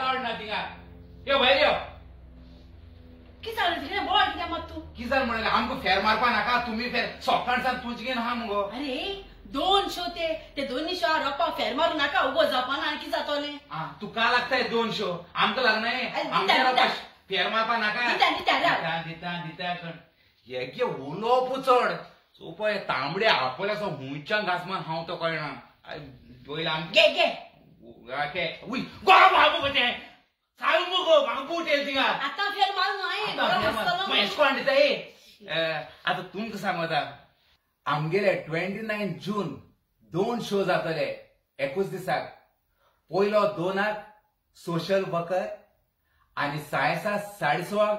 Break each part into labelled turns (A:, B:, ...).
A: चड ना थिंगा. यो भायर यो.
B: कितें जालें तिणें बोवाळ कित्याक मात तूं?
A: कितें जालें म्हणलें आमकां फेर मारपा नाका तुमी फेर सकाळ सावन तुजें आहा मुगो.
B: अरे 2 शो ते दोनूय शो रोपा फेर मारू नाका उगो जावपा ना आनी कितें जातोलें?
A: आं तुका लागताय 2 शो आमकां लागनाय. आमच्या रोपा फेर मारपा नाका.
B: दिता दिता
A: दिता दिता कण हे गे उलोवप चड चोपय तांबडे आपले असो हुंयच्यान घास मार हांव तो कळना. पयलीं आमकां
B: गे गे
A: उय गरम आहा मुगो तें सांग मुगो म्हाका बूट येयले थिंगा.
B: आतां फेर मारू न्हय.
A: एशकोण दिता आतां तुमकां सांगता आमगेले 29 जून 2 शो जातले एकूच दिसाक. पयलो 2 सोशल वर्कर आनी 7:30 6:15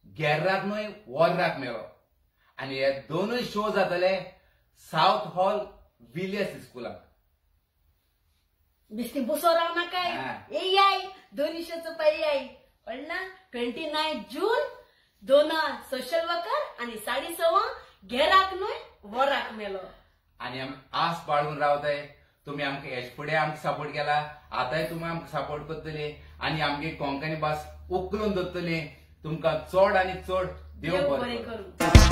A: गेर्राक न्हय वोर्राक मेलो. आनी हे 2 शो जातले सावथ हॉल विलियस स्कुलाक.
B: बिस्ती बसो राव नाकाय येयाय 2 शो चोवपा येयाय कळना. 29 जून 2 सोशल वर्कर आनी 6:15 गेराक न्हय वराक मेलो.
A: आनी आमी आस बाळगून रावताय तुमी आमकां हेज फुडें आमकां सपोर्ट केला आतांय तुमी आमकां सपोर्ट करतली आनी आमगे कोंकणी भास उखलून दवरतली. तुमकां चड आनी चड देव बरें करूं.